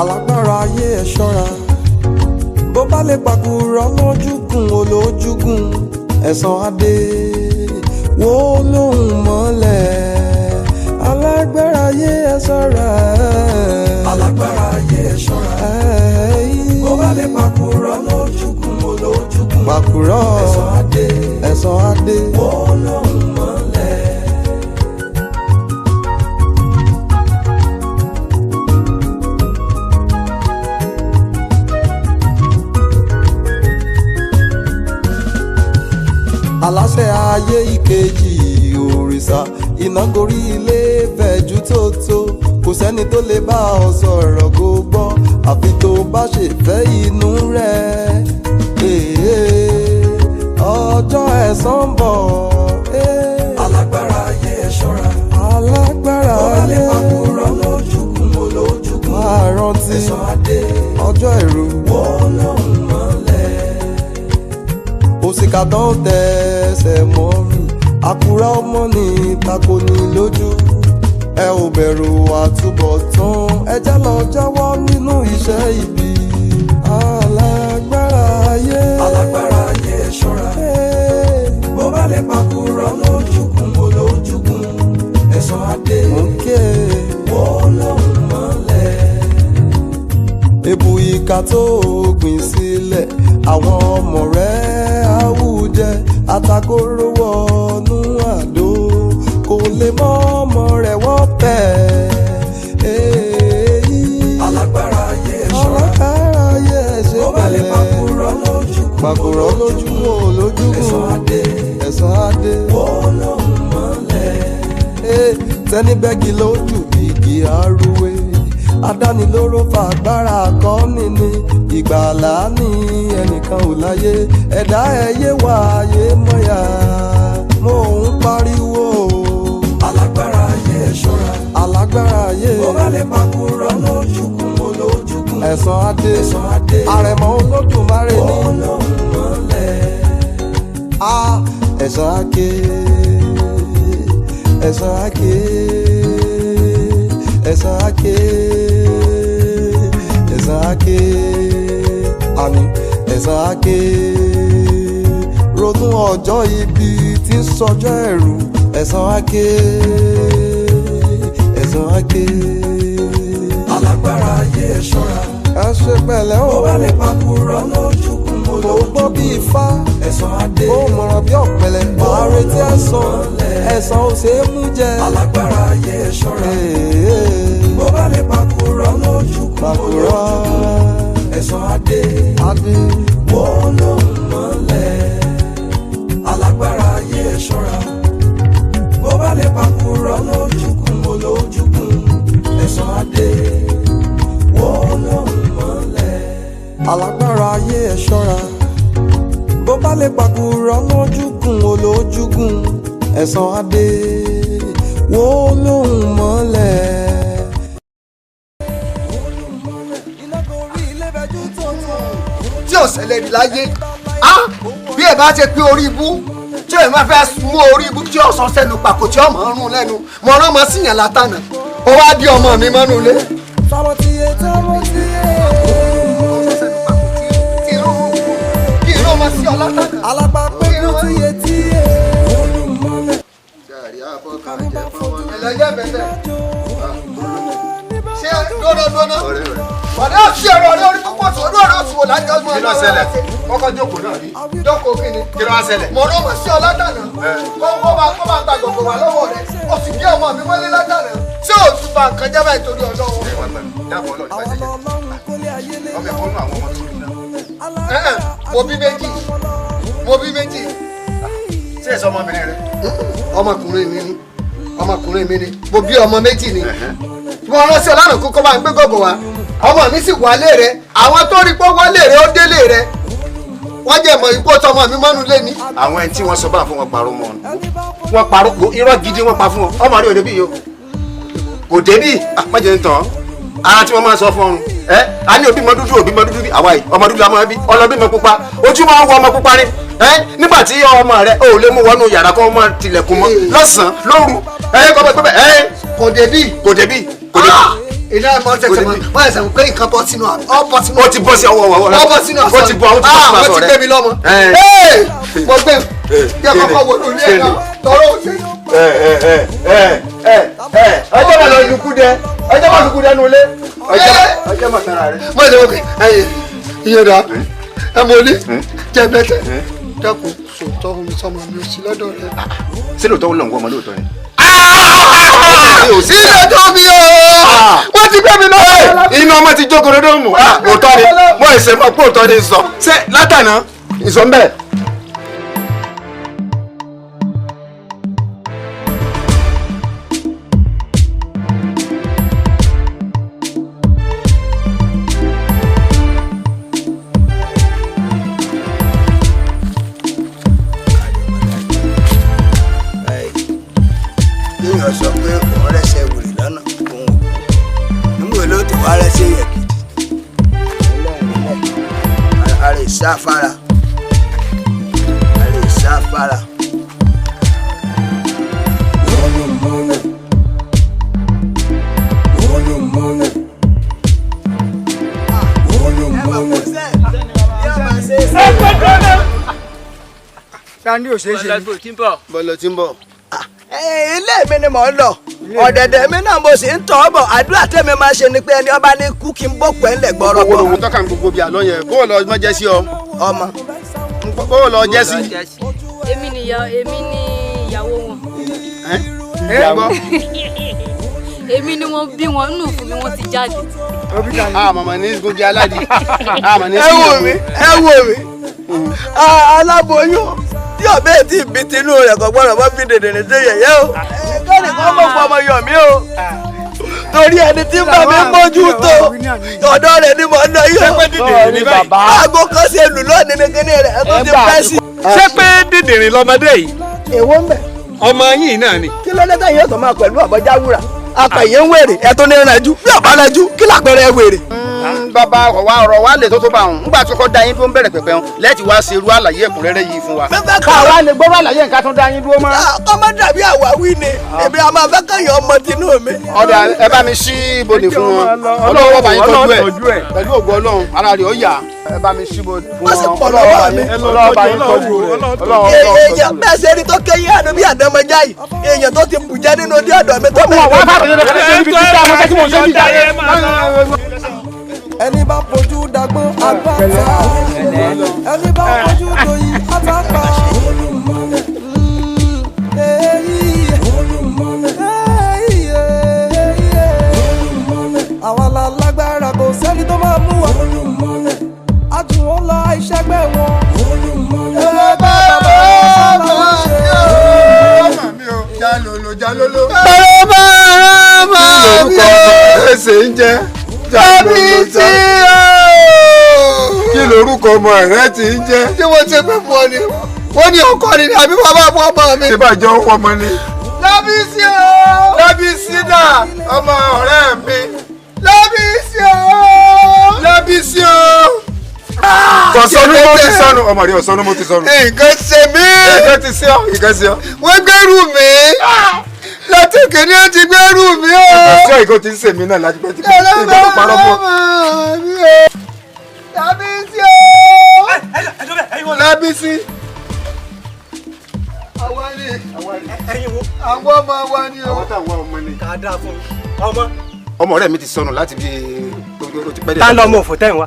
Alágbára ayé, ẹ ṣọ́ra. Bó bá lè pàkúrọ̀ lójúgùn olójúgùn, ẹ̀san adé wo lóhùn mọ́lẹ̀. Alágbára ayé, ẹ ṣọ́ra. Alágbára ayé, ẹ ṣọ́ra. Bó bá lè pàkúrọ̀ lójúgùn olójúgùn, pàkúrọ̀, ẹ̀san adé, ẹ̀san adé wo lóhùn mọ́lẹ̀. Aláṣẹ ayé ìkejì òrìṣà, iná gorí ilé fẹ̀jú tó tó, kò sẹ́ni tó lè bá ọ sọ̀rọ̀ kó gbọ́, àfi tó bá ṣe fẹ́ inú rẹ̀. Èè, ọjọ́ ẹ̀san ń bọ̀. Alágbára ayé, ẹ ṣọ́ra. Alágbára ayé, ó bá lè pàkúrọ̀ lójúkún olójúkún, máa rántí ẹ̀san adé, ọjọ́ ẹ̀rù wọ́n lóhùn mọ́lẹ̀. Òṣìkà tó ń tẹsẹ̀ mọ́ mi, àkùrá ọmọ ní tako ní lójú. Ẹ ò bẹ̀rù àtúbọ̀tán, ẹ já lọ jáwọ́ nínú iṣẹ́ ibi. Alágbára ayé, alágbára ayé, ẹ ṣọ́ra. Bó bá lè pàkúrọ̀ lójúkún olójúkún, ẹ̀san adé wọ́n lóhùn mọ́lẹ̀. Ebu ìka tó gbìn sílẹ̀, àwọn ọmọ rẹ̀ àwùjẹ àtàkóró wọnú àdó, kò lè mọ ọmọ rẹ̀ wọ́pẹ́. Alágbára ayé, ẹ ṣọ́ra. Alágbára ayé, ẹ ṣe pẹ̀lẹ́. Ó bá lè pàkúrọ̀ lójúkún, pàkúrọ̀ lójúkún olójúkún, ẹ̀san adé, ẹ̀san adé wọ́n lóhùn mọ́lẹ̀. Tẹ́ni bẹ́gi lójú igi arúwé, adánilóró fàgbára kọ́ni ní ìgbàlá ní ẹnìkan ò láyé, ẹ̀dá ẹyẹ wà ayé mọ́yà, mo ń pariwo. Alágbára ayé, ẹ ṣọ́ra. Alágbára ayé, ó bá lè pàkúrọ̀ lójúkún olójúkún, ẹ̀san adé, ẹ̀san adé, àrẹ̀mọ Olódùmarè ní olóhùn mọ́lẹ̀. Ẹ̀san ake, ẹ̀san ake, ẹ̀san ake, ẹ̀san ake, àní ẹ̀san ake. Ronú ọjọ́ ibi tí ń sọjọ́ ẹ̀rù, ẹ̀san ake, ẹ̀san ake. Alágbára ayé, ẹ ṣọ́ra. Ẹ ṣe pẹ̀lẹ́ o. Ó bá lè pàkúrọ̀ lójúkún olójúkún, ó gbọ́ bí ifá, ẹ̀san adé, ó mọ̀ràn bí ọ̀pẹ̀lẹ̀, máa retí ẹ̀san, ẹ̀san ò ṣeé mú jẹ. Alágbára ayé, ẹ ṣọ́ra. Bó bá lè pàkúrọ̀ lójúkún olójúkún, ẹ̀san adé, adé wọ́n lóhùn mọ́lẹ̀. Alágbára ayé, ẹ ṣọ́ra. Bó bá lè pàkúrọ̀ lójúkún olójúkún, ẹ̀san adé wọ́n lóhùn mọ́lẹ̀. Alágbára ayé, ẹ ṣọ́ra. Bó bá lè pàkúrọ̀ lójúkún olójúkún, ẹ̀san adé wọ́n lóhùn mọ́lẹ̀. Tí ò ṣẹlẹ̀ rí láyé á, bí ẹ bá ṣe pé orí ibú tí ẹ máa fẹ́ mú orí ibú tí ọ̀sán sẹ́nu pàkó tí ọmọ ń rún lẹ́nu, mo rán ọmọ síyàn látànà, ó wá dí ọmọ mi mọ́nú ilé. Kí irú ọmọ sí ọ látànà. Ẹlẹ́jẹ̀ bẹ̀rẹ̀ ṣé dúró dúró bọ̀dá sí ọ̀rọ̀ rẹ orí púpọ̀ tó ọdún ọ̀rọ̀ oṣù wò láti ọdún. Kí ló ṣẹlẹ̀? Kọ́kọ́ jókòó náà rí. Jókòó kí ni? Kí ló wá ṣẹlẹ̀? Mo rán ọmọ sí ọ látànà, kó bá kó bá gba gbogbo wà lọ́wọ́ rẹ, o sì gbé ọmọ mi mọ́lé látànà, ṣé o tún ba nǹkan jẹ́ báyìí torí Ọlọ́run? Dáàbò Ọlọ́run ìbàjẹ́ jẹ́ ọmọ ẹ̀kọ́ nù àwọn ọmọ tó rí náà. Mo bí méjì, mo bí méjì. Ṣé èso ọmọbìnrin rẹ? Ọmọkùnrin mi ni, ọmọkùnrin mi ni, mo bí ọmọ méjì ni. Mo rán sí ọ lánàá kókó bá ń gbé gògò wá, ọmọ mi sì wálé rẹ, àwọn tó rí pé wálé rẹ ó délé rẹ, wọ́n jẹ́ mọ̀ ikú ọtọmọ mi mọ́nu lé ní. Àwọn ẹni tí wọ́n sọ báà fún wọn parọ́ mọ́ wọn parọ́, irọ́ gidi wọ́n pa fún wọn. Ọmọ rẹ ò débí yìí o, kò débí, má jẹ́ ń tàn ara tí wọ́n máa sọ fún ọrùn ẹ a ní òbí mọ dúdú, òbí mọ dúdú bí àwa yìí, ọmọ dúdú la máa bí, ọlọ́bí mọ pupa, ojú máa ń wọ ọmọ pupa ni ẹ nígbà tí ọmọ rẹ ò lè mú wọnú yàrá kó ọmọ tilẹ̀kùn mọ́ lọ́sàn-án lóru ẹ kọ́ bẹ́ẹ̀ ẹ kò débí, kò débí, kò débí. Iná ẹ̀ mọ́ tẹ̀sẹ̀ mọ́ wọ́n ẹ̀sẹ̀ pé nǹkan bọ́ sínú ọ bọ́ sínú. Ó ti bọ́ sí ọwọ́ ọwọ́ rẹ. Ọ bọ́ sínú aṣọ. Ó ti bọ́ sínú aṣọ rẹ. Wọ́n ti gbé mi lọ́mọ. Mo gbé bí ẹ kọ́kọ́ wo lórí ẹ̀ náà tọrọ òṣè. Ọjọ́ bá lọ lukú dẹ, ọjọ́ bá lukú dẹ nulẹ̀, ọjọ́ bá tara rẹ. Mo ṣe wọ́n pé iye dà ẹ mọ ní jẹ bẹ́tẹ̀ dákun sòótọ́ omi sọmọ mi ò sí lọ́dọ̀ rẹ. Ṣé lóòótọ́ ló ń wọ ọmọ lóòótọ́ ni? Ilé tó mi o, wọ́n ti gbé mi lọ. Inú ọmọ ti jókòó lódò mù. Òótọ́ ni, mo ẹ̀sẹ̀ mọ̀ pé òótọ́ ni sọ. Ṣé látàná ìsọ̀ ń bẹ̀? Sọ pé òun rẹsẹ̀ wèrè lọ́nà òun ò nígbà ló tó wá rẹsẹ̀ yẹ gidi ara ìsáfara ara ìsáfara. Sani ò ṣeé ṣe. Bọ́lá tí ń bọ̀. Ilé mi ni mò ń lọ, ọ̀dẹ̀dẹ̀ mi náà mo sì ń tọ́ bọ̀. Àdúrà tèmi máa ṣe ni pé ẹni ọba ní kú kí n bọ̀ pẹ́ ńlẹ̀ gbọ́rọ̀ bọ̀. Owó tọ́ka gbogbo bíi àlọ́ yẹn, bó lọ mọ jẹ́ sí ọ. Ọmọ. Bó lọ jẹ́ sí. Èmi ni ìyàwó wọn. Ìyàwó. Èmi ni wọ́n bí wọn nínú fún mi, wọ́n ti jáde. Àmọ̀mọ̀ ní gungi aládì. Ẹ wò mí, ẹ wò mí, aláboyún tí ọbẹ̀ tí ìbí tinú rẹ̀ kò gbọ́dọ̀ mọ́ fi dèdè ní ṣe yẹ̀yẹ́ o. Kẹ́ni kan mọ̀ fún ọmọ yọ̀ mí o. Torí ẹni tí ń bá mi mójú tó ọ̀dọ́ rẹ̀ ni mò ń lọ yìí o. Aago kan ṣe lù lónìí ní kíní rẹ̀ tó ti pẹ́ sí. Ṣé pé dìndìnrín lọmọdé yìí? Èwo ń bẹ̀? Ọmọ yìí náà ni. Kí ló dé táyé tó máa pẹ̀lú àbọ̀já wúrà? Apẹ̀yẹ ń wèrè, ẹ̀ tó ní ìrìnàjò bí ọ̀bá lẹ́jú kí làpẹẹrẹ wèrè. Bàbá ọ̀wá ọ̀rọ̀ wa lè tó tó bá òun nígbà tó kọ́ da yín tó ń bẹ̀rẹ̀ pẹ̀pẹ̀ wọn lẹ́ẹ̀tì wá ṣe irú àlàyé ẹ̀kúnrẹ́rẹ́ yìí fún wa. Káwa lè gbọ́rọ̀ àlàyé nǹkan tó dá yín dúró mọ́. Kọ́ má dàbí àwáwí ni èmi a máa fẹ́ kẹ́yìn ọmọ tinú mi. Ọ̀dà ẹ bá mi ṣí ibodè fún wọn, Ọlọ́run bá yín tọ́jú ẹ̀ pẹ̀lú ògo Ọlọ́run ara rẹ̀ ó yá. Ẹ bá mi ṣí ibodè fún wọn, Ọlọ́run bá yín tọ́jú rẹ̀. Èèyàn bẹ́ẹ̀ ṣe rí tó kẹ́yìn àná bí àdámọ́já yìí, èèyàn tó ti bùjẹ́ nínú dí ọ̀dọ̀ mi tó bẹ́ẹ̀. Ẹni bá fojú dàgbọ́n àgbàtà, ẹni bá fojú doyin àtàpà. Àwa la lágbára kò sẹ́ni tó máa mú wa. Àjùwọ̀n lọ àìṣẹ́gbẹ́ wọn. Ẹgbẹ́ bàbá wọn sábà ń ṣe. Jalolo jalolo. Bàbá bàbá mi ò. Ẹsẹ̀ ń jẹ́. Lábísí ooo. Kí lorúkọ ọmọ rẹ ti ń jẹ́? Ṣé wọ́n ṣe pé fún ọ ni? Wọ́n ní ọkọ ni àbí bàbá fún ọmọ mi? Ṣé bàjẹ́ ó wọ́n ọmọ ni? Lábísí ooo. Lábísí dà ọmọ ọ̀rẹ́ mi. Lábísí ooo. Lábísí ooo. Kọ̀sọ́nù mo ti sọnù, ọmọ rẹ ọ̀sọ́nù mo ti sọnù. Nǹkan ṣe mí. Nǹkan ti ṣe ọ́, nǹkan ṣe ọ́. Wọ́n gbẹ́rù mi. Láti kìíní ó ti gbẹ́rù mi o. Ṣé ìgò ti ń sèmi náà láti pẹ́ tí kò tó parọ́ fún ọ? Lábísí o. Lábísí. Àwa ni àwọn ọmọ wa ni o. Àwọn táwọn ọmọ ni. Kà á dáa fún mi. Ọmọ. Ọmọ ọ̀rẹ́ mi ti sọnù láti bí o ti pẹ́ dé. Tá lọ ọmọ òfò tẹ́ ń wá.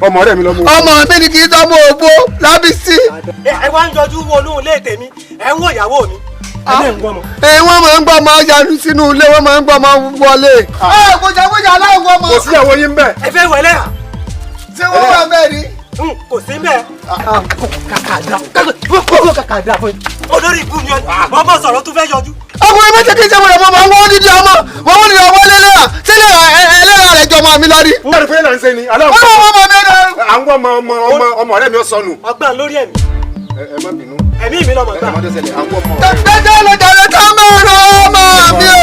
Ọmọ ọ̀rẹ́ mi lọmọ òfò. Ọmọ mi ni kì í sọmọ òfò Lábísí. Ẹ wá ń yọjú wo olóhùn lé tèmi, ẹ ń wo ìyàwó mi. Ẹ wọ́n máa ń gbọ́ ọmọ yanu sínú ilé, wọ́n máa ń gbọ́ ọmọ wọlé. Ẹ kòjàkòjà aláwọ̀ ọmọ. Kò sí ìyàwó yín bẹ́ẹ̀. Ẹ fẹ́ wẹlé à. Ṣé wọ́n wà bẹ́ẹ̀ ni? Kò sí bẹ́ẹ̀. Kàkà dá fún yín. Olórí ibú ni wọ́n bọ̀ sọ̀rọ̀ tó fẹ́ yọjú. Ọkùnrin méjì kì í ṣe wọlé mọ́ máa ń wọ́n dídí ọmọ wọ́n wọ́n dídí ọmọ lélẹ́yà sílẹ̀ ẹlẹ́yà rẹ̀ jọ ọmọ mi lórí. N kàrí fúyẹ́ là ń ṣe ni. Wọ́n mọ̀ ọmọ mi rẹ̀. Àwọn ọmọ ọ̀rẹ́ mi ó sọnù. Ọgbà lórí ẹ̀mí. Ẹ má bínú. Ẹ̀mí mi lọ́mọ gbà. Ẹ má tó ṣẹlẹ̀ àwọn ọmọ. Tẹ̀tẹ̀ ló jàre ká máa rọ ọmọ mi o.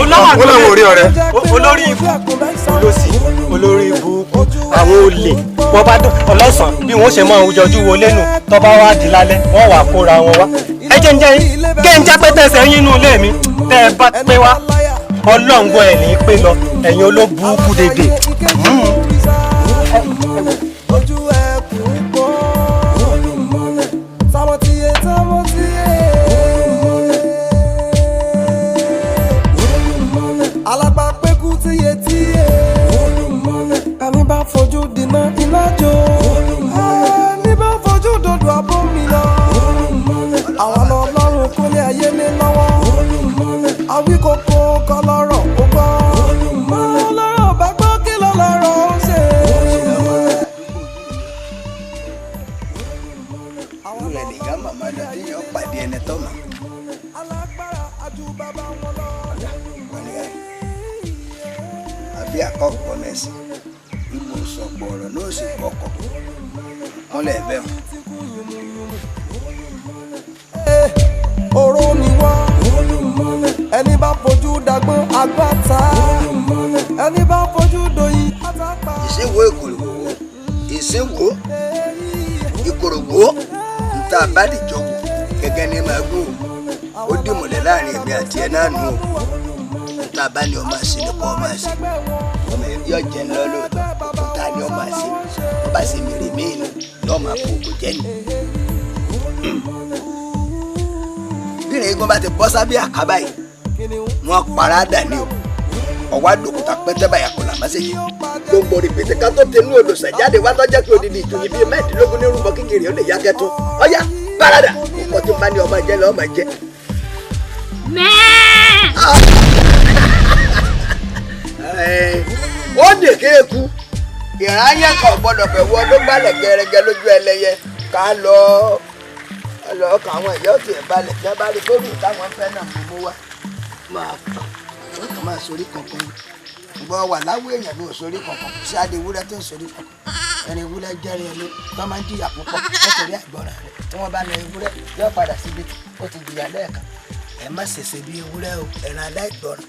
Olówó orí ọ̀rẹ́. Olórí ibú olósì olórí ibú àwọn olè wọ́n bá ọlọ́sàn bí wọ́n ṣe máa ń yọjú wọlé nù tó bá wá di lálẹ́ wọ́n wà kóra wọn wá. Ẹ jẹ́ ń jẹ́ yín kí n jẹ́ pé tẹ̀sẹ̀ yín inú ilé mi tẹ́ ẹ bá pé wá. Ọlọ́ngbọ́n ẹ̀ ní pé lọ ẹ̀yin olóbùkún dédé. Ojú ẹkùn pọ̀ sámọ́tìyé sámọ́tìyé alápàpẹ́kù tíye tíye ẹni bá fojú dìná iná jó ẹni bá fojú dòdò abómi lọ àwọn ọlọ́run kúnlé ayé ní lọ́wọ́ àwíkòkò kọ lọ́rọ̀ ó gbọ́ ọlọ́rọ̀ bá gbọ́ kí lọ́lọ́rọ̀ ó ṣe. Irú rẹ̀ nìyá màmá lọ tí yóò pàdé ẹni tó mọ̀. Àbí àkọ́kọ́ mẹ́sìn ìbò sọ̀pọ̀ ọ̀rọ̀ náà sì pọkọ̀ wọ́n lẹ̀ bẹ́ẹ̀ mọ́. Oró ni wọ́n ẹni bá fojú dàgbọ́n agbáta ẹni bá fojú doyin àtàpà. Ìsìnwó ìkòròwò ìsìnwó ìkòròwò níta àbádìjọ wò gẹ́gẹ́ ní máa gún o ó dìmọ̀lẹ́ láàrin èmi àti ẹ náà nù o níta bá ní ọmọ àṣẹ nípa ọmọ àṣẹ ọmọ ẹ yọ jẹ ńlọ lóòótọ́ níta ní ọmọ àṣẹ ọba ṣe mèrè míì ni yọ máa fò ògùn jẹ ni. Bírin eégún bá ti bọ́ sábẹ́ àkábá yìí wọ́n para dà ní o ọwọ́ àdókòtà pẹ́tẹ́ báyà kò là má ṣe yìí. Gbogbo rìpètè ká tó tẹnu odò sàjáde wá tọ́jà pé odidi ìjòyè bíi mẹ́ẹ̀ẹ́dínlógún ní rúbọ kékeré ó lè yá kẹ́tọ́ ọ̀yá parada ọkọ̀ tó bá ní ọmọ jẹ́ lọ́mọ jẹ́. Ó dèké eku ìráyẹ̀ kan gbọ́dọ̀ pẹ̀ wọ ló balẹ̀ gẹ́rẹ́gẹ́ lójú ẹlẹ́yẹ ká lọ lọ kà àwọn ìyá òtí ẹ̀ balẹ̀ tí wọ́n bá rí gómìnà táwọn fẹ́ náà mú wá máa fà wọ́n kàn máa sorí kankan gbọ́ wà láwọ èèyàn ló sorí kankan kò sí adé ewúrẹ́ tó ń sorí kankan ẹni ewúrẹ́ jẹ́rìí ẹni tó máa ń jìyà púpọ̀ nítorí àìgbọràn rẹ̀ tí wọ́n bá na ewúrẹ́ yóò padà síbi ó ti jìyà lẹ́ẹ̀kan ẹ má ṣèṣe bí ewúrẹ́ o ẹran aláìgbọràn.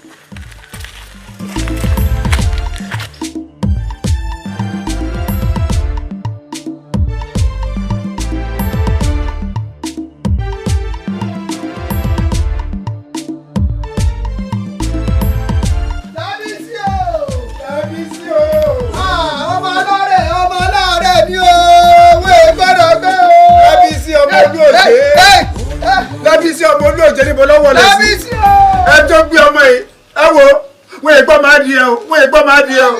Lábísí ọmọ olóòjé níbo lọ́wọ́ lẹ sí ẹ tó gbé ọmọ yìí ẹ wo wọ́n ègbọ́ máa di ẹ o wọ́n ègbọ́ máa di ẹ o.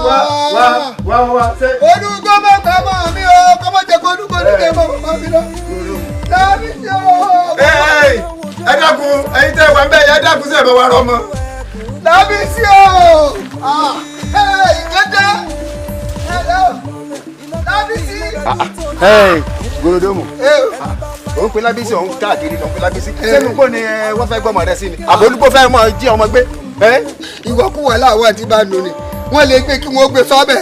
Wá wá wá wá ṣe. Olùgbọ́ mọ̀ ká mọ̀ mí o kọ́mọ jẹ́ kó olùgbọ́ ní kẹ́ mọ̀ mọ̀ mi lọ. Lábísí o. Ẹ dákun ẹ̀yin tẹ́ wà ń bẹ̀ ẹ dákun sí ẹ̀ bá wa rọ ọmọ. Lábísí o. Ìkéde. Lábísí. Gorodomu òun pe Lábísí òun káàkiri òun pe Lábísí sẹ́nu kó ni wọ́n fẹ́ gbọ́mọ rẹ sí ni àbólúgbó fẹ́ mọ jí ọmọ gbé. Ìwọ́kùwà làwọn àti bá nù ni wọ́n lè gbé kí wọ́n gbé sọ́bẹ̀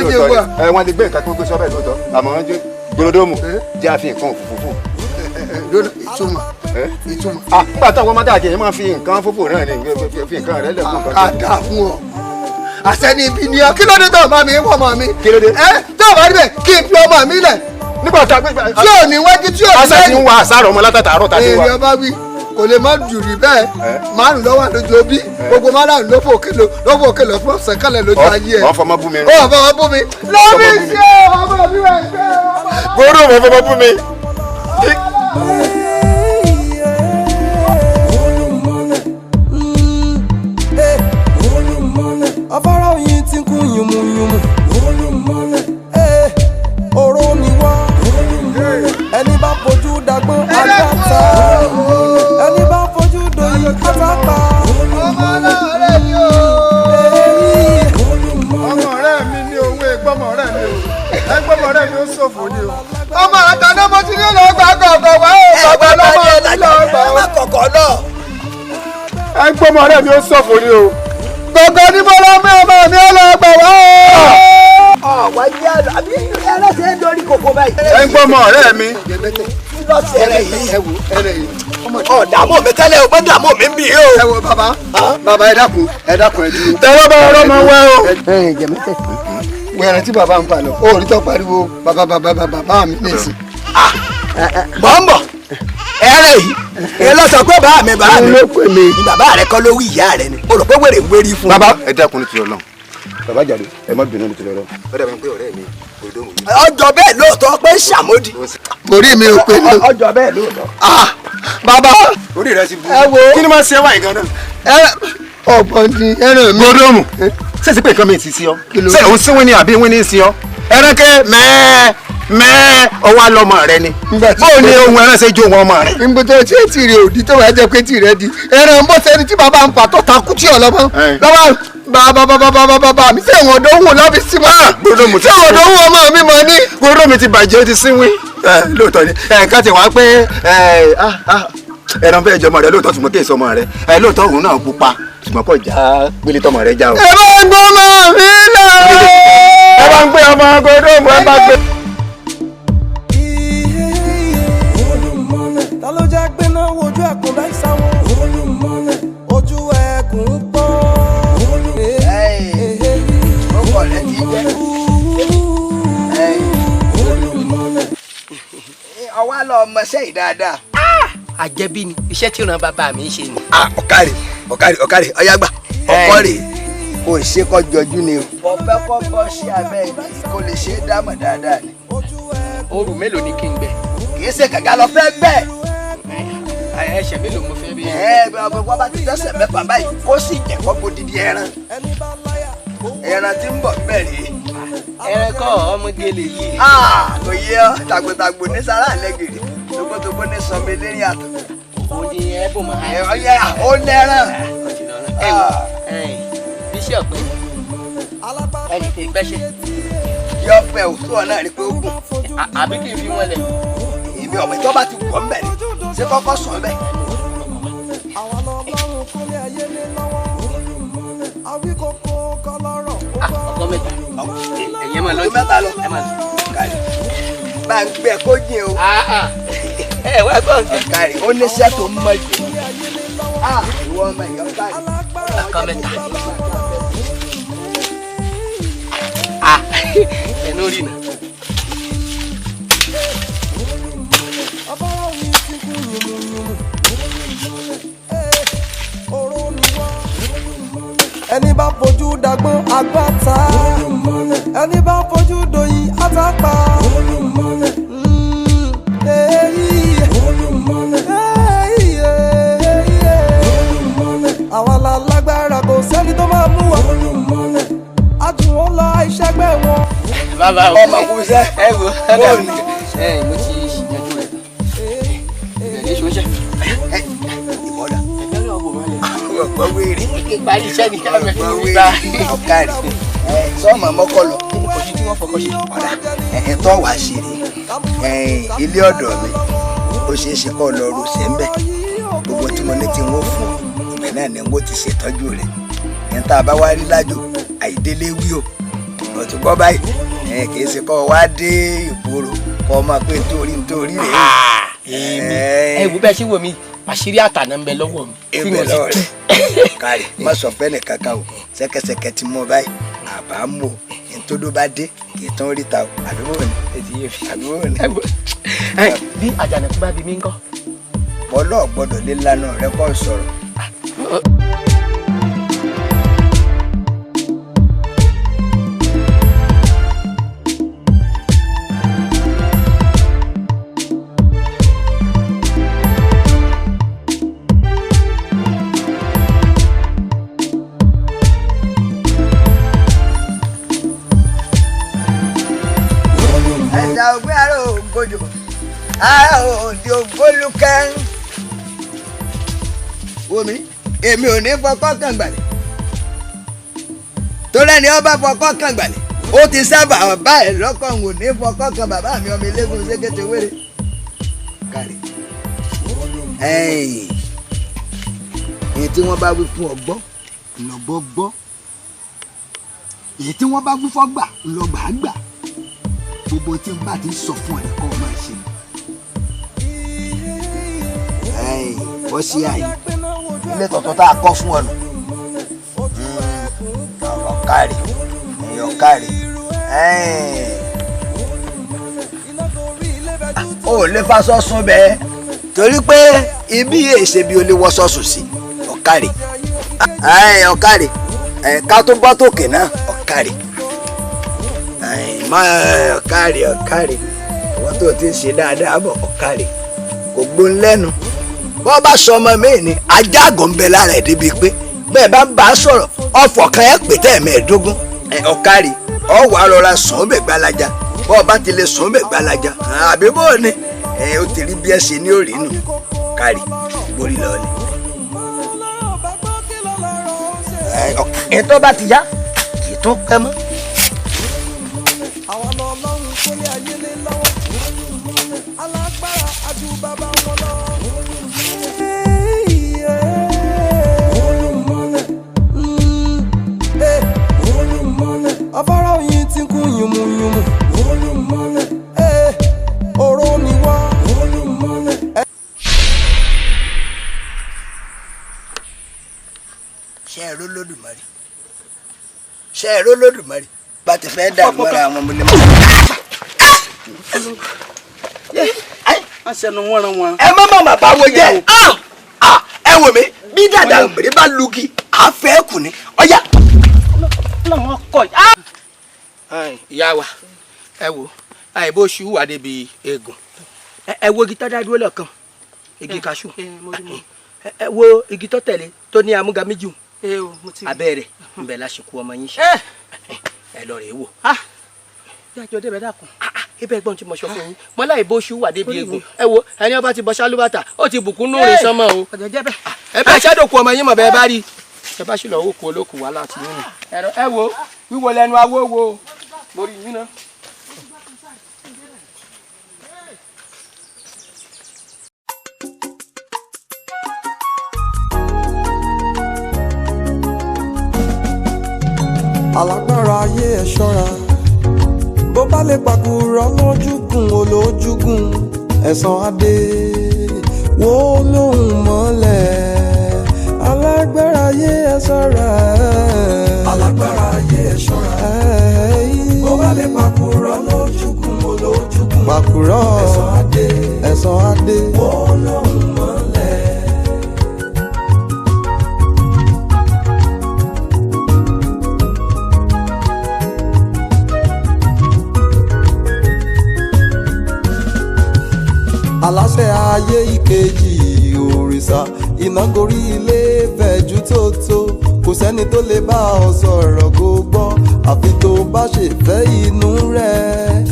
lóde wa. Wọ́n lè gbé nǹkan kí wọ́n gbé sọ́bẹ̀ lóòótọ́ àmọ́ Gorodomu jẹ́ àfi nǹkan òfófó. Ìtumọ̀ ìtumọ̀. Nígbà táwọn ọmọdé àjẹyìn máa fi nǹkan fófó náà ni fi nǹkan rẹ lẹ́kùn kan. Ká dáa fún ọ àṣẹ ni ibi ni ọ kí ló dé tó ọmọ mi wọ ọmọ mi. Kí ló dé. Ẹ tó o bá rí bẹ́ẹ̀ kí n fi ọmọ mi lẹ̀. Nígbà tá a gbé tí ò ní wájú tí ò ní lẹ́yìn. Àṣà ti ń wa àṣàrò ọmọ látàtàárọ̀ tá a ti wá. Èrè ọba wí kò lè má jù rí bẹ́ẹ̀ márùn lọ́wọ́ lójú òbí gbogbo márùn ló fò kélò ló fò kélò fún ọ̀sẹ̀ kálẹ̀ lójú ayé ẹ̀. Ọ fọmọ bú mi. Ó fọmọ bú mi. Lọ́bí sí ọmọ mi wà ẹgbẹ́. Gbọ́dọ̀ mọ fọmọ bú mi. Afárá oyin ti ń kún yùmùyùmù. Oró ni wá ẹni bá fojú dàgbọ́n àgbàtà ẹni bá fojú doyin àtàpà. Ọmọ ọlọ́rẹ́ mi o. Ọmọ ọ̀rẹ́ mi ni òun ẹgbọ́mọ ọ̀rẹ́ mi o ẹgbọ́mọ ọ̀rẹ́ mi ó ṣòfò ni o. Ọmọ àtàná mo ti ní lọ gbà kọ̀ọ̀kan wá o bàbá lọ́mọ mi lọ gbà o. Ẹgbọ́mọ ọ̀rẹ́ mi ó ṣòfò ni o. Gbọ̀ngàn ni mo lọ mú ọmọ mi ó lọ gbà wá o. Ọ̀wá jẹ́ àlọ́ àbí ẹlẹ́sẹ̀ ń dorí kòkó báyìí. Ẹ ń gbọ́mọ ọ̀rẹ́ mi. Lọ́sẹ̀ yìí. Ọ̀dààmú mi tẹ́lẹ̀ o, gbọ́dààmú mi ń bì í o. Ẹ wo bàbá bàbá ẹ dákun ẹ dákun ẹ dúró. Tẹ́wọ́ bá ọ̀rọ̀ máa wá o. Ẹ jẹ̀mẹ́tẹ̀ wẹ̀rẹ̀ tí bàbá ń fa lọ ó rí tó pariwo bàbá bàbá bàbá mi ní ìsìn. Bọ̀ ń bọ̀. Ẹrẹ yìí ẹ lọ sọ pé bàá mi bàá mi ló pè mí. Ni bàbá rẹ kọ́ ló wí ìyá rẹ ni o rò pé wèrè ń wérí fún. Bàbá ẹ dákun ní tìrọ lọ. Bàbá jàre ẹ má bínú ní tìrọ lọ. Ó dàbí pé ọ̀rẹ́ mi Gbódòmù yìí. Ọjọ́ bẹ́ẹ̀ lóòótọ́ pé ṣàmódì. Orí mi ò pé ní. Ọjọ́ bẹ́ẹ̀ lóòótọ́. Bàbá orí rẹ ti bu. Ẹ wo. Kí ni máa ń ṣe wáyé gan-an? Ẹ ọ̀pọ̀ ni ẹran mi. Gbódòmù ṣé ti pé nǹkan mi ti sí ọ? Ṣé òun sínwín ni àbí wín ní sí ọ? Ẹranke mẹ́ẹ̀ mẹ́ẹ̀ ọwọ́ alọ́mọ rẹ ni. Bóò ni ohun ẹran ṣe jó wọn ọmọ rẹ? Níbo tó ṣe tí rẹ òdì tó wàá jẹ pé tí rẹ di ẹran bó ṣẹni tí bàbá ń fà tó takú tí ọlọmọ lọ́wọ́ bàbá bàbá bàbá bàbá mi ṣé ìwọ̀n dánwò láfi sí mọ́ Gbódòmù ti ṣé ìwọ̀n dánwò ọmọ mi mọ́ ní. Gbódòmù ti bàjẹ́ ó ti sínwín. Lóòótọ́ ni ẹ̀ka ti wá pé ẹran fẹ́ jọmọ rẹ lóòótọ́ ṣùgbọ́n kí èso ọmọ rẹ lóòótọ́ òun náà pupa ṣùgbọ́n kò já pélé tọmọ rẹ já o. Ẹ bá ń gbọ́ ọmọ mi lọ. Ẹ bá ń gbé ọmọ Gbódòmù ẹ bá gbé. Ta ló jẹ́ pé náà wojú ẹkùn láì sáwọn ojú ẹkùn pọ́n. Ọkọ rẹ ti jẹ. Ọwọ́ lọ ọmọọṣẹ́ yìí dáadáa. Àjẹbí ni iṣẹ́ tí ìran bàbá mi ń ṣe ni. Ọ̀kàrè ọ̀kàrè ọ̀kàrè ọ̀yá gbà ọkọ rè kò ṣe kọ́ jọjú ni o. Mo fẹ́ kọ́ bọ́ sí abẹ́ igi kó lè ṣe é dámọ̀ dáadáa ni. Òrù mélòó ni kí n gbẹ? Kì í ṣe kàkà lọ fẹ́ gbẹ́. Ẹsẹ̀ mélòó mo fẹ́ bí? Ẹ wọ́n bá ti tẹ́sẹ̀ mẹ́fà báyìí kó sì jẹ́ kó bo didi ẹran. Ẹran tí ń bọ̀ bẹ́ẹ̀ rèé. Ẹran kọ́ ọmọge lè yí. Kò yé ọ, tàgbòtàgbò ní sàrà lẹ́gìrì, tógbótógbó ní sọmi lérí àtọ̀. Mo ní ẹ bò mọ́. Ẹ ọyẹ ó lẹ́ràn. Ẹ wò bíṣẹ́ ọ̀pẹ ẹ tètè gbẹ́sẹ̀. Yọ pẹ òtún ọ̀nà rí pé ó gùn. Àbí kí n fi wọn lẹ̀. Èmi ọ̀pẹ tó bá ti wọ̀ ń bẹ̀ ni ṣé kọ́kọ́ sọ̀ ń bẹ̀. Ọkọ mẹ́ta ẹ̀yẹ́ máa lọ. Mẹ́ta lọ. Bá ń gbẹ kó jìn o. Ẹ wá gbọ́ nǹkan. Kárí ó ní iṣẹ́ tó ń mọ jù. Ìwọ ọmọ ìyọ́ kárí. Ọkọ mẹ́ta. Ẹnu rí na. Ẹni bá fojú dàgbọ́n àgbàtà, ẹni bá fojú dòyìn àtàpà. Àwa la lágbára kò sẹ́ni tó máa mú wa. Àjùwọ̀n lọ àìṣẹ́gbẹ́ wọn. Bàbá o ọmọ kò sẹ́. Ẹ wo ẹ mo ti yanjú rẹ tán. Ìbẹ̀rẹ̀ ṣoṣẹ́. Ìwọ́dà. Ọgbọ́n wéèrè. Parí iṣẹ́ ni ká mẹ́rin Ọgbọ́n nígbà. wéèrè. Ọ̀kàrì. Sọ́ọ̀mọ̀ mọ́kọ́ lọ. Kò sí tí wọ́n fọkọ́ ṣe. Ọ̀dà ẹ̀tọ́ wàá ṣe rí ilé ọ̀dọ̀ mi ó ṣeé ṣe kọ́ lọ rò sí ń bẹ̀ gbogbo tí mo ní tí n ó fún ọ ibẹ̀ náà ni n ó ti ṣètọ́jú rẹ̀ ẹni tá a bá wá rí lájò àìdélé wí o ọ̀tún gbọ́ báyìí kì í ṣe kọ́ wá dé ìgboro kọ́ ọ máa pé nítorí nítorí rèé. Èmi ẹ wo bẹ́ẹ̀ ṣe wò mí àṣírí àtàná ń bẹ lọ́wọ́ mi. Tí Ibẹ̀ mo sì lọ́wọ́ rẹ̀ kárí má sọ fẹ́ nìkan kan o ṣẹ́kẹ́ṣẹkẹ̀ ti mú ọ báyìí àbá mú o ntòdó bá dé kì í tún ríta o àdúgbò ni àdúgbò ni. Bí àjànàkú bá bí mi ń kọ́. Bọ́lá gbọ́dọ̀ lé lánàá rẹ kọ́ sọ̀rọ̀. Ẹ̀dá ògbé ara ògbójò ara òde ògbólúkẹ́. Wòmí èmi ò ní fọkọ́ kàn gbàlẹ̀ torí ẹni ọba fọkọ́ kàn gbàlẹ̀ ó ti sábà báyìí lọ́kàn ò ní fọkọ́ kan bàbá mi ọmọ eléégún ṣékété wéré. Kárí èyí tí wọ́n bá wí fún ọgbọ́ ńlọgbọ́ gbọ́ èyí tí wọ́n bá wí fọ́gbà ńlọgbà gbà gbogbo tí n bá ti sọ fún ẹ kọ́ ọ máa ṣe. Bọ́ sí àyè ilé tuntun tá a kọ́ fún ọ nù. Ọ̀kàrì ọ̀kàrì o ò lè faṣọ sún bẹ́ẹ̀ Torí pé ibi èsè bí o lè wọṣọ sùn sí ọ̀kàrè. Ọ̀kàrè ká tó bọ́ tòkè náà ọ̀kàrè. Ọ̀kàrè ọ̀kàrè ìwọ́n tó ti ń ṣe dáadáa bọ̀ ọ̀kàrè kò gbón lẹ́nu. Bọ́ bá sọ ọmọ mi ni ajá àgọ́ ń bẹ lára ẹ̀ débi pé bẹ́ẹ̀ bá ń bá a sọ̀rọ̀ ọ̀fọ̀ kan ẹ̀ pè tẹ́ mẹ́ẹ̀ẹ́dógún. Ọ̀kàrè ọ̀wọ́ arọra sùn ó bẹ̀ gbalaja bọ́ ọ bá ti lè sùn ó bẹ̀ gbalaja àbí bó ni ó ti rí bí ẹ ṣe ní òrì nù kárì borí lọ ni. Ẹ̀tọ́ bá ti yá kì í tún pẹ́ mọ́. Afárá oyin ti ń kún yùmùyùmù. Olùmọ̀lẹ̀ oró ni wá. Olùmọ̀lẹ̀. Ṣé ẹ ró lódùmarè? Ṣé ẹ ró lódùmarè? Bá ti fẹ́ dàrú mọ́ra àwọn ọmọ ilé mọ́. Ẹ má má má bá wo jẹ́. Ẹ wò mí bí dàda òbèrè bá lugi àfẹ́ kù ni ọ̀yá. Ìyá wa ẹ wo àìbó ṣu wà débi eegun ẹ wo igi tó dá dúró lọ́kàn igi kaṣú ẹ wo igi tó tẹ̀lé tó ní amúga méjì abẹ́ rẹ̀ ńbẹ̀ lásìkò ọmọ yín ṣe ẹ lọ rèé wò. Yájọ débẹ̀ dákun ibẹ̀ gbọ́n tí mo sọ fún yín mọ́ láì bó ṣu wà débi eegun ẹ wo ẹni ọba ti bọ́ sálúbàtà ó ti bùkún nù rìn sánmọ́ o ẹ bá ṣàdókù ọmọ yín mọ̀ bẹ́ẹ̀ bá rí ẹ bá sì lọ wò kú olókùn wá láti yín nù. Ẹ wo wíwo lẹnu awó wo lórí yín náà. Alágbára ayé ẹ ṣọ́ra bó bá lè pàkúrọ̀ lójúgùn olójúgùn ẹ̀san adé wo lóhùn mọ́lẹ̀ alágbára ayé ẹ ṣọ́ra. Alágbára ayé ẹ ṣọ́ra bó bá lè pàkúrọ̀ lójúgùn olójúgùn pàkúrọ̀ ẹ̀san adé ẹ̀san adé wo lóhùn mọ́lẹ̀. Aláṣẹ ayé ìkejì òrìṣà iná gorí ilé fẹ̀jú tótó kò sẹ́ni tó lè bá ọ sọ̀rọ̀ kó gbọ́ àfi tó bá ṣe fẹ́ inú rẹ̀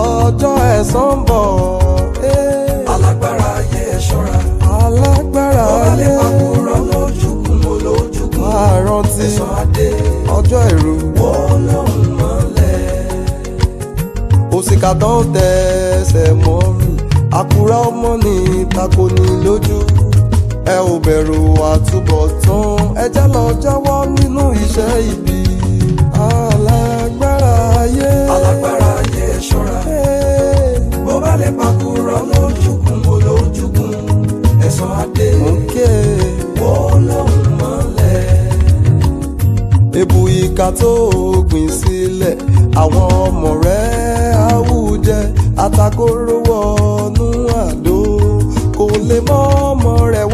ọjọ́ ẹ̀san ń bọ̀. Alágbára ayé ẹ ṣọ́ra alágbára ayé ó bá lè pàkúrọ̀ lójúkún olójúkún máa rántí ẹ̀san adé ọjọ́ ìrú wọ́n lóhùn mọ́lẹ̀. Òṣìkà tó ń tẹsẹ̀ mọ́ mi àkùrá ọmọ ní tako ní lójú ẹ ò bẹ̀rù àtúbọ̀tán ẹ já lọ jáwọ́ nínú iṣẹ́ ibi. Alágbára ayé alágbára ayé ẹ ṣọ́ra bó bá lè pàkúrọ̀ lójúkún olójúkún ẹ̀san adé wọ́n lóhùn mọ́lẹ̀. Ebu ìka tó gbìn sílẹ̀ àwọn ọmọ rẹ̀ àwùjẹ àtàkóró wọnú àdó kò lè mọ ọmọ rẹ̀